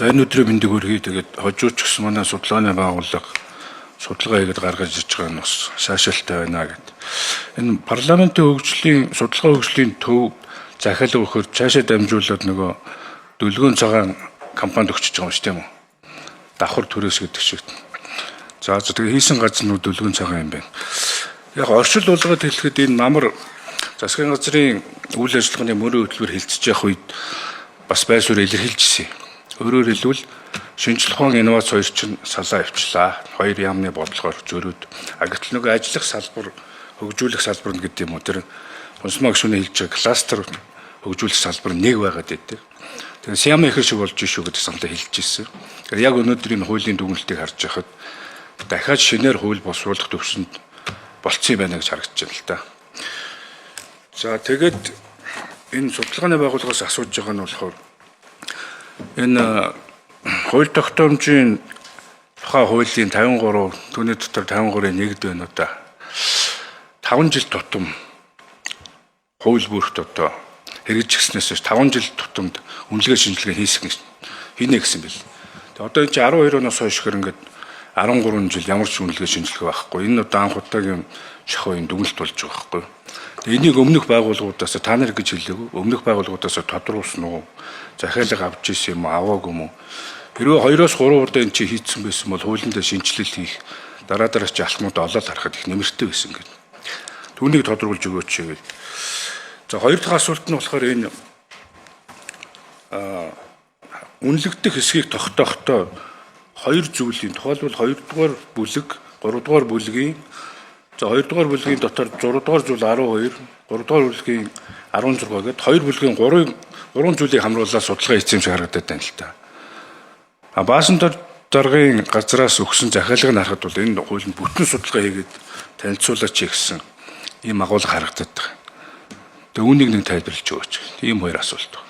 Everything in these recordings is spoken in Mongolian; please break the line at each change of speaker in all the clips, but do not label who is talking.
За, энэ өдрийн мэндийг хүргэе. Тэгээд хожууч гэсэн манай судалгааны байгууллага судалгаа хийгээд гаргаж иж байгаа нь бас сайшаалтай байна гэд. Энэ парламентын хөгжлийн судалгаа хөгжлийн төв захиалга өгөхөөр цаашаа дамжуулаад нөгөө Дөлгөөн цагаан компанид өгчөж байгаа юм шүү, тийм үү? Давхар түрээс гэдэг шиг. За, тэгээ хийсэн газар нь Дөлгөөн цагаан юм байна. Яг оршил болгоод хэлэхэд энэ намар засгийн газрын үйл ажиллагааны мөрийн хөтөлбөр хэлцэж явах үед бас байр суурь илэрхийлжсэн. Өөрөөр хэлбэл, шинжлэх ухаан, инновац хоёр чинь салаа явчлаа. Хоёр яамны бодлогоор зөрүүд. А гэтэл нөгөө ажиллах салбар, хөгжүүлэх салбар нь гэдэг юм уу, тэр Хунсмаа гишүүний хэлж байгаа кластер хөгжүүлэх салбар нэг байгаад байдаг. Тэгэхээр Сиам ихэр шиг болж шүү гэдэг саналаа хэлж ирсэн. Тэгэхээр яг өнөөдөр энэ хуулийн дүгнэлтийг харж байхад дахиад шинээр хууль босруулах төвшөнд болцсон юм байна гэж харагдаж байна л да. За, тэгээд энэ судалгааны байгууллагаас асууж байгаа нь болохоор энэ хууль тогтоомжийн тухай хуулийн 53, түүний дотор 53-ын 1-д байна уу да. 5 жил тутам хууль бүрт одоо хэрэгжихснээс хойш 5 жил тутамд үнэлгээ шинжилгээ хийсэн хийнэ гэсэн бэл. Тэгээ одоо энэ чинь 12 оноос хойш гэр ингээд 13 жил ямар ч үнэлгээ шинжилгээ байхгүй. Энэ одоо анх удаагийн шахуу юм дүгнэлт болж байгаа байхгүй. Тэгээ энийг өмнөх байгууллагуудаас та нар гэж хэлээгүү. Өмнөх байгууллагуудаас тодруулсан уу? Захиалга авч ирсэн юм уу, аваагүй юм уу? Хэрвээ 2-оос 3 удаа энэ чи хийцэн байсан бол хуулиндаа шинжилэл хийх дараа дараа чи алхмууд олоод харахад их нэмэртэй байсан гэдэг. Түүнийг тодруулж өгөөч гэдэг. За, хоёр дахь асуулт нь болохоор энэ үнэлэгдэх хэсгийг тогтоохтой хоёр зүйлийн, тухайлбал 2 дугаар бүлэг, 3 дугаар бүлгийн, за, 2 дугаар бүлгийн дотор 6 дугаар зүйл 12, 3 дугаар бүлгийн 16 гээд хоёр бүлгийн 3 гурван зүйлийг хамруулаад судалгаа хийсэн юм шиг харагдаад байна л та. А баасан даргын газраас өгсөн захиалгыг харахад бол энэ хуулинд бүтэн судалгаа хийгээд танилцуулаач гэсэн ийм агуулга харагдаад байгаа. Тэгээ үүнийг нэг тайлбарлаж өгөөч. Ийм хоёр асуулт.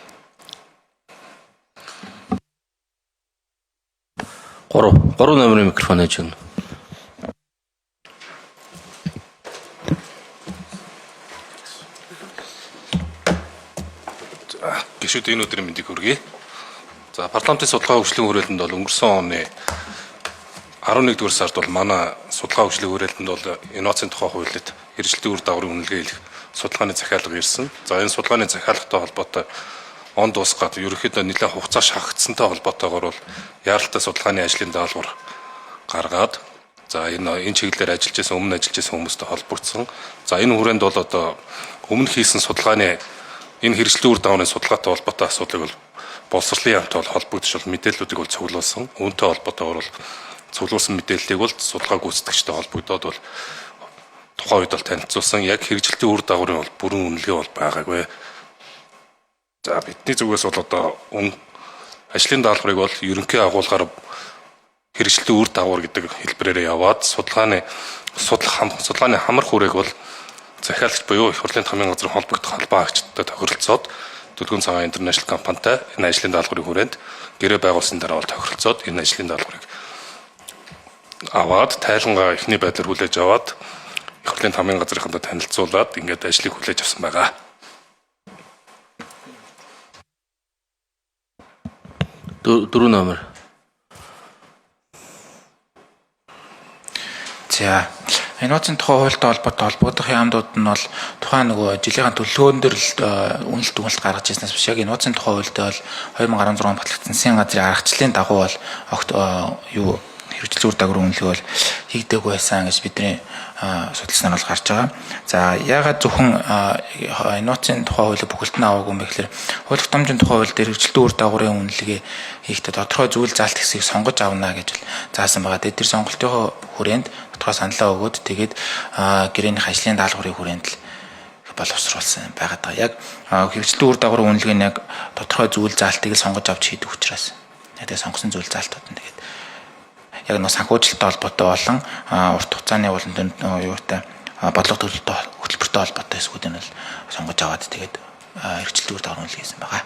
3 3 номерын микрофон хийж өгнө.
Гишүүд, энэ өдрийн мэндийг хүргэе. За, парламентын судалгаа хөгжлийн хүрээлэнд бол өнгөрсөн оны 11 дугаар сард бол манай судалгаа хөгжлийн хүрээлэнд бол инновацийн тухай хуульд хэрэгжилтийн үр дагаврын үнэлгээ хийх судалгааны захиалга ирсэн. За, энэ судалгааны захиалгатай холбоотой он дуусгаад ерөнхийдөө нэлээд хугацаа шахагдсантай холбоотойгоор бол яаралтай судалгааны ажлын даалгавар гаргаад, за, энэ чиглэлээр ажиллаж байсан, өмнө ажиллаж байсан хүмүүстэй холбогдсон. За, энэ хүрээнд бол одоо өмнө хийсэн судалгааны энэ хэрэгжилтийн үр дагаврын судалгаатай холбоотой асуудлыг бол боловсролын яамтай бол холбогдож бол мэдээллүүдийг бол цуглуулсан. Үүнтэй холбоотойгоор бол цуглуулсан мэдээллийг бол судалгаа гүйцэтгэгчтэй холбогдоод бол тухайн үед бол танилцуулсан. Яг хэрэгжилтийн үр дагаврын бол бүрэн үнэлгээ бол байгаагүй. За, бидний зүгээс бол одоо ажлын даалгаврыг бол ерөнхий агуулгаар хэрэгжилтийн үр дагавар гэдэг хэлбэрээр яваад судалгааны хамар хүрээг бол захиалагч буюу их хурлын хамгийн газрын холбогдох холбоо агчдтай тохиролцоод Дөлгөөн цагаан интернэшнл компанитай энэ ажлын даалгаврын хүрээнд гэрээ байгуулсан дараа бол тохиролцоод энэ ажлын даалгаврыг аваад, тайлангаа эхний байдлаар хүлээж аваад, их хурлын хамгийн газрынхантай танилцуулаад ингээд ажлыг хүлээж авсан байгаа.
4 номер.
За, инновацийн тухай хуультай холбоотой холбогдох яамнууд нь бол тухайн нөгөө жилийн төлөвлөгөөн дээр л үнэлт дүгнэлт гаргаж ирснээс биш, яг инновацийн тухай хуультай бол 2016 он батлагдсан засгийн газрын аргачлалын дагуу бол огт юу хэрэгжил үр дагаврын үнэлгээ бол хийгдээгүй байсан гэж бидний судалснаар бол гарч байгаа. За, яагаад зөвхөн инновацийн тухай хуулийг бүхэлд нь аваагүй юм бэ гэхээр хууль тогтоомжийн тухай хууль дээр хэрэгжилтийн үр дагаврын үнэлгээ хийхдээ тодорхой зүйл заалт хэсгийг сонгож авна гэж бол заасан байгаа. Тэгээд тэр сонголтын хүрээнд тодорхой саналаа өгөөд, тэгээд гэрээнийх ажлын даалгаврын хүрээнд л боловсруулсан байгаад байгаа. Яг хэрэгжилтийн үр дагаврын үнэлгээ нь яг тодорхой зүйл заалтыг л сонгож авч хийдэг учраас тэгээд сонгосон зүйл заалтууд нь тэгээд яг нэг санхүүжилттэй холбоотой болон урт хугацааны болон юутай бодлого төлөлтөй хөтөлбөртэй холбоотой хэсгүүдийг нь л сонгож аваад, тэгээд хэрэгжилтийн үр дагаврын үнэлгээ хийсэн байгаа.